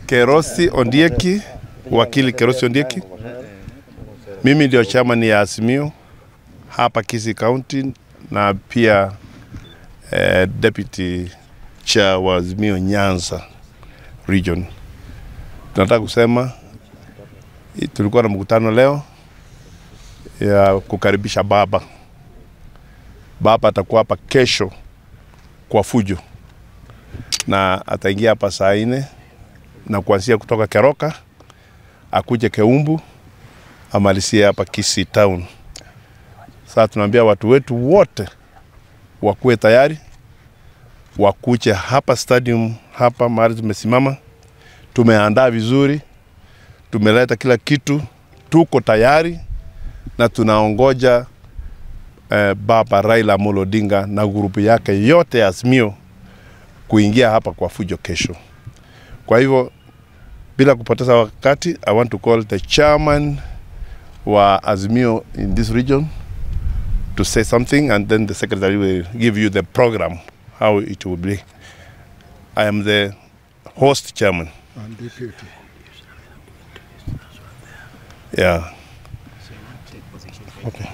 Kerosi Ondieki, wakili Kerosi Ondieki. Mimi ndio chairman ya Azimio hapa Kisii County na pia deputy chair wa Azimio Nyanza region. Tunataka kusema tulikuwa na mkutano leo ya kukaribisha baba. Baba atakuwa hapa kesho kwa fujo na ataingia hapa saa 4 na kuanzia kutoka Keroka akuje Keumbu amalizie hapa Kisii Town. Sasa tunaambia watu wetu wote wakuwe tayari, wakuje hapa stadium, hapa mahali tumesimama. Tumeandaa vizuri, tumeleta kila kitu, tuko tayari na tunaongoja baba Raila Amolo Odinga na grupu yake yote ya Azimio kuingia hapa kwa fujo kesho. Kwa hivyo bila kupoteza wakati, I want to call the chairman wa Azimio in this region to say something, and then the secretary will give you the program, how it will be. I am the host chairman. And deputy. Yeah. Okay.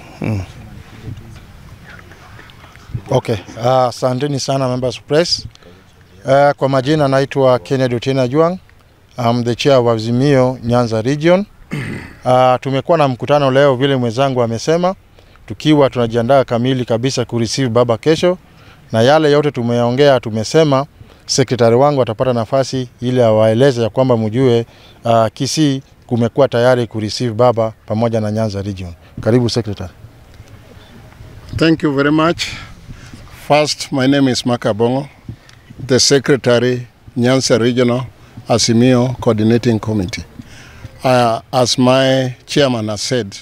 Okay. Asanteni sana members of press. Kwa majina naitwa Kennedy Otieno Juang. I'm the chair of Azimio Nyanza region. Tumekuwa na mkutano leo vile mwenzangu amesema, tukiwa tunajiandaa kamili kabisa kureceive baba kesho, na yale yote tumeongea, tumesema sekretari wangu atapata nafasi ili awaeleze ya kwamba mjue Kisii kumekuwa tayari kureceive baba pamoja na Nyanza region. Karibu secretary. Thank you very much. First, my name is Makabongo, the secretary, Nyanza Regional Azimio Coordinating Committee. As my chairman has said,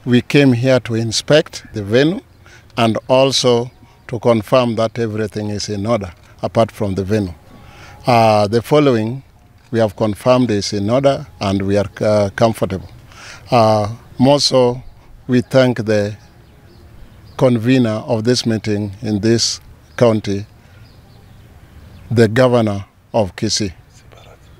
we came here to inspect the venue and also to confirm that everything is in order apart from the venue. The following we have confirmed is in order and we are comfortable. More so, we thank the convener of this meeting in this county, the governor of Kisii,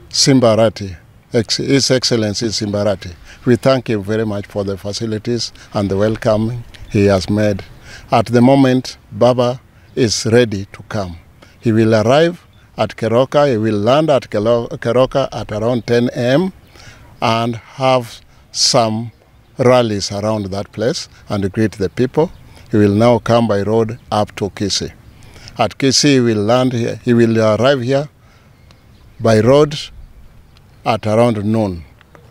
Simba Arati, His Excellency Simba Arati. We thank him very much for the facilities and the welcome he has made. At the moment, Baba is ready to come. He will arrive at Keroka, he will land at Keroka at around 10 a.m. and have some rallies around that place and greet the people. He will now come by road up to Kisii. At Kisii, he will land here. He will arrive here by road at around noon,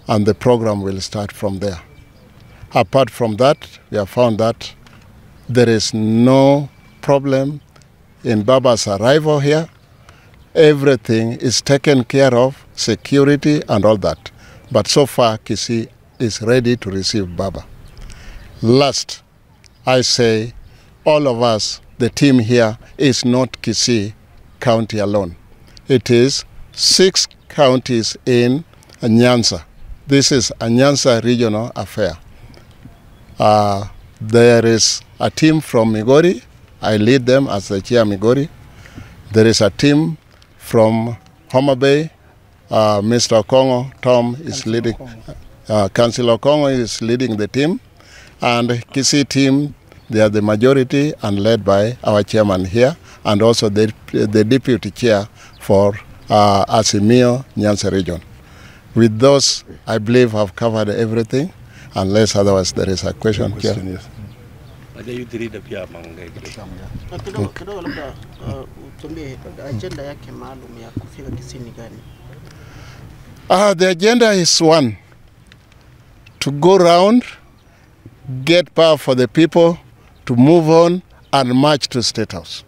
and the program will start from there. Apart from that, we have found that there is no problem in Baba's arrival here. Everything is taken care of, security and all that. But so far, Kisii is ready to receive Baba. Last, I say, all of us, the team here, is not Kisii County alone. It is 6 counties in Nyanza. This is a Nyanza regional affair. There is a team from Migori. I lead them as the chair Migori. There is a team from Homa Bay. Mr. Kongo, Tom is leading. Councillor Kongo is leading the team. And Kisii team, they are the majority and led by our chairman here and also the deputy chair for Azimio Nyanza region. With those, I believe I've covered everything, unless otherwise there is a question here. Yes. The agenda is one, to go round, get power for the people, to move on and march to State House.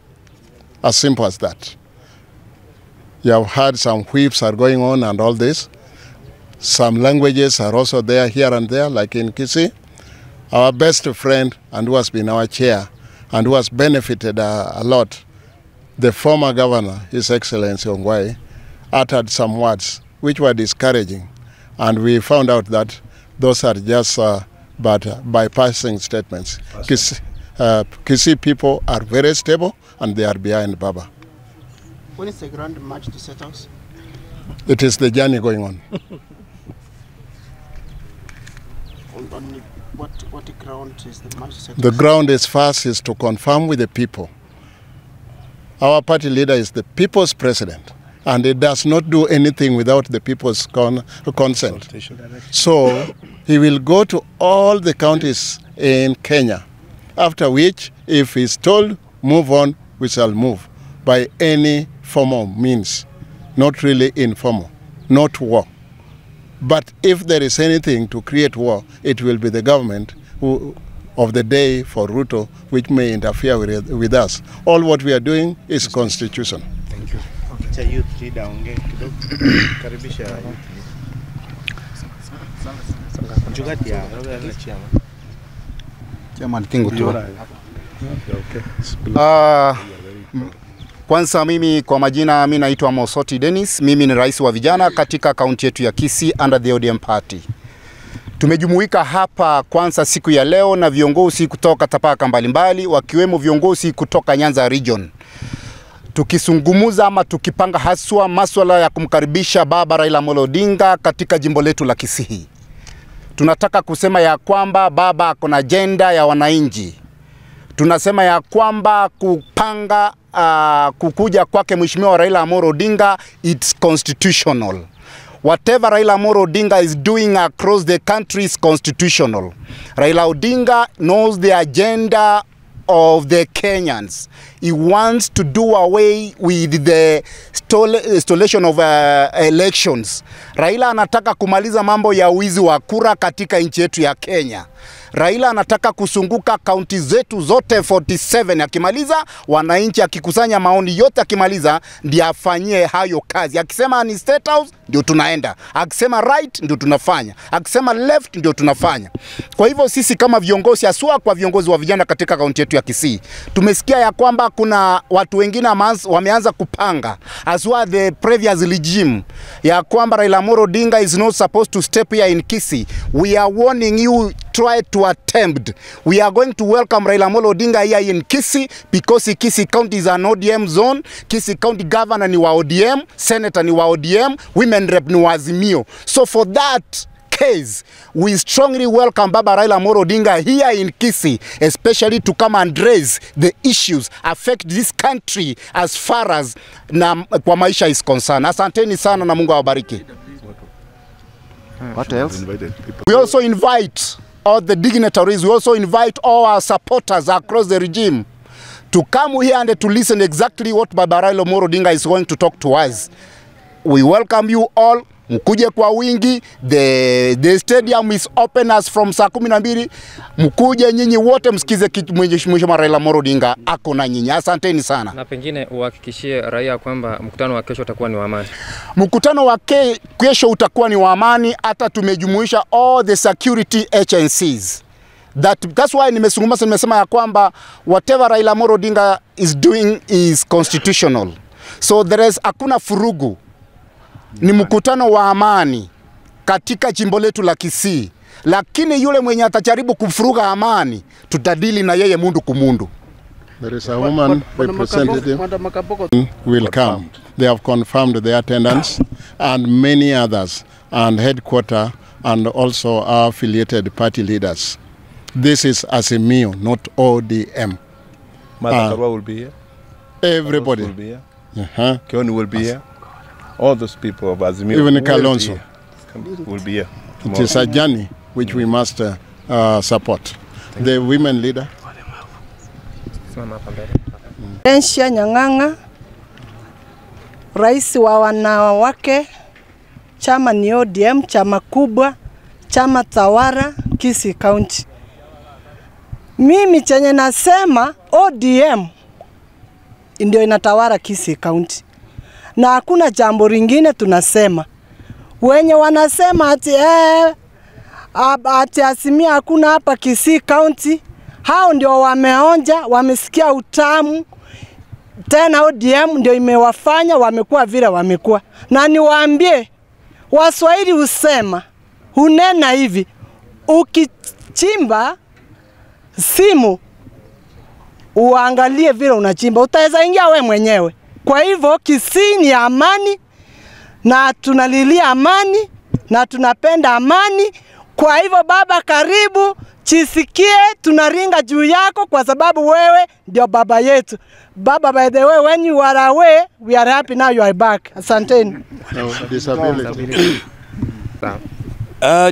As simple as that. You have heard some whips are going on and all this. Some languages are also there here and there, like in Kisii. Our best friend and who has been our chair and who has benefited a lot, the former governor, His Excellency Ongwae, uttered some words which were discouraging. And we found out that those are just but bypassing statements. Kisii people are very stable and they are behind Baba. When is the grand march to State House? It is the journey going on. On what ground is the march set? The ground is first is to confirm with the people. Our party leader is the people's president, and he does not do anything without the people's consent. So he will go to all the counties in Kenya, after which, if he's told, move on, we shall move by any formal means, not really informal, not war. But if there is anything to create war, it will be the government of the day for Ruto, which may interfere with us. All what we are doing is constitution. Thank you. Okay. Youth leader ongea kidogo. Karibisha youth leader. Chairman Kingo tu. Kwanza mimi kwa majina mimi naitwa Mosoti Dennis, mimi ni rais wa vijana katika kaunti yetu ya Kisii under the ODM party. Tumejumuika hapa kwanza siku ya leo na viongozi kutoka tabaka mbalimbali wakiwemo viongozi kutoka Nyanza region. Tukisungumuza ama tukipanga haswa masuala ya kumkaribisha Baba Raila Amolo Odinga katika jimbo letu la Kisii. Tunataka kusema ya kwamba baba ako na agenda ya wananchi. Tunasema ya kwamba kupanga kukuja kwake Mheshimiwa Raila Amolo Odinga, it's constitutional. Whatever Raila Amolo Odinga is doing across the country is constitutional. Raila Odinga knows the agenda of the Kenyans. He wants to do away with the stolation of elections. Raila anataka kumaliza mambo ya wizi wa kura katika nchi yetu ya Kenya. Raila anataka kusunguka kaunti zetu zote 47. Akimaliza, wananchi akikusanya maoni yote akimaliza, ndiye afanyie hayo kazi. Akisema ni State House, ndio tunaenda. Akisema right, ndio tunafanya. Akisema left, ndio tunafanya. Kwa hivyo sisi kama viongozi, haswa kwa viongozi wa vijana katika kaunti yetu ya Kisii, tumesikia ya kwamba kuna watu wengine wameanza kupanga, haswa the previous regime, ya kwamba Raila Amolo Odinga is not supposed to step here in Kisii. We are warning you, try to attempt. We are going to welcome Raila Amolo Odinga here in Kisii because Kisii County is an ODM zone. Kisii County governor ni wa ODM, senator ni wa ODM, women rep ni wa Azimio. So for that case, we strongly welcome Baba Raila Amolo Odinga here in Kisii, especially to come and raise the issues affect this country as far as na kwa maisha is concerned. Asanteni sana na Mungu awabariki. What else? We also invite all the dignitaries, we also invite all our supporters across the regime to come here and to listen exactly what Baba Raila Amolo Odinga is going to talk to us. We welcome you all. Mkuje kwa wingi. The stadium is open as from saa 12. Mkuje nyinyi wote msikize Mheshimiwa Raila Amolo Odinga ako na nyinyi. Asanteni sana. Na pengine uhakikishie raia kwamba mkutano wa kesho utakuwa ni wa amani. Mkutano wa kesho utakuwa ni wa amani, hata tumejumuisha all the security agencies. That's why nimesema ya kwamba whatever Raila Amolo Odinga is doing is constitutional. So there is hakuna furugu. Ni mkutano wa amani katika jimbo letu la Kisii. Lakini yule mwenye atajaribu kufuruga amani, tutadili na yeye mundu kumundu. There is a woman representative will come. They have confirmed their attendance and many others, and headquarter and also our affiliated party leaders. This is Azimio, not ODM. Martha Karua will be here. Everybody will be here. Kioni will be here. All those people of Azimio, even Kalonzo, will be here tomorrow. It is a journey which we must support. Thank the women leader. Rensia Nyang'anga, rais wa wanawake, chama ni ODM, chama kubwa, chama tawara, Kisii County. Mimi chenye nasema ODM ndio inatawara Kisii County. Na hakuna jambo lingine tunasema. Wenye wanasema ati ati Azimio hakuna hapa Kisii County, hao ndio wameonja, wamesikia utamu. Tena ODM ndio imewafanya wamekuwa vile wamekuwa. Na niwaambie, Waswahili husema, hunena hivi, ukichimba simu uangalie vile unachimba, utaweza ingia we mwenyewe. Kwa hivyo Kisii ni amani na tunalilia amani na tunapenda amani. Kwa hivyo baba, karibu, chisikie tunaringa juu yako kwa sababu wewe ndio baba yetu. Baba, by the way, when you are away, we are happy now you are back. Asanteni. No, disability.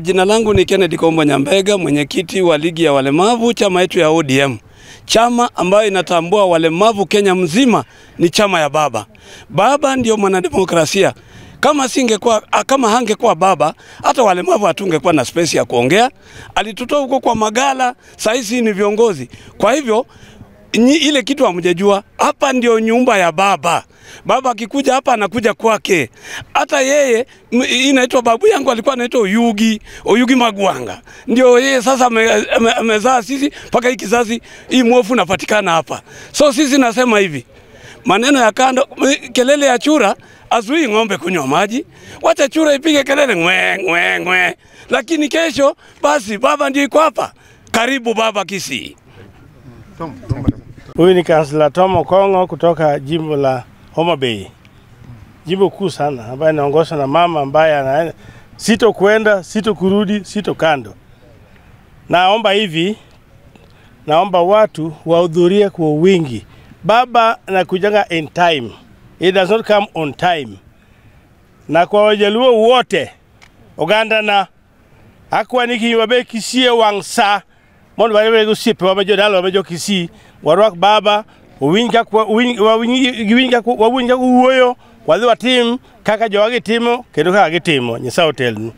Jina langu ni Kennedy Kombo Nyambega, mwenyekiti wa ligi ya walemavu, chama yetu ya ODM. Chama ambayo inatambua walemavu Kenya mzima ni chama ya baba. Baba ndio mwanademokrasia. Kama hangekuwa baba, hata walemavu hatungekuwa na space ya kuongea. Alitutoa huko kwa magala, saizi ni viongozi. Kwa hivyo ile kitu hamjajua, hapa ndio nyumba ya baba. Baba akikuja hapa anakuja kwake. Hata yeye inaitwa babu yangu alikuwa anaitwa Oyugi Magwanga. Ndio yeye sasa amezaa sisi mpaka hiki kizazi hii mwofu napatikana hapa. So sisi nasema hivi, maneno ya kando, kelele ya chura azui ng'ombe kunywa maji. Wacha chura ipige kelele ngwe ngwe ngwe. Lakini kesho basi baba ndio yuko hapa. Karibu baba Kisii. Huyu ni Kansila Tom Okongo kutoka jimbo la Homa Bay. Jimbo kuu sana ambaye inaongozwa na mama ambaye anaenda sito kuenda, sito kurudi, sito kando. Naomba hivi, naomba watu wahudhurie kwa wingi. Baba anakujanga in time. It does not come on time. Na kwa Wajaluo wote Uganda na akwa niki wabe Kisii wangsa mondo wale gosiepe wa jodalo wa jo Kisii warwak baba winja kwa winja wuoyo wadhi watim kaka jowa gitimo kendo kaka gitimo. Nyasaye otelnu.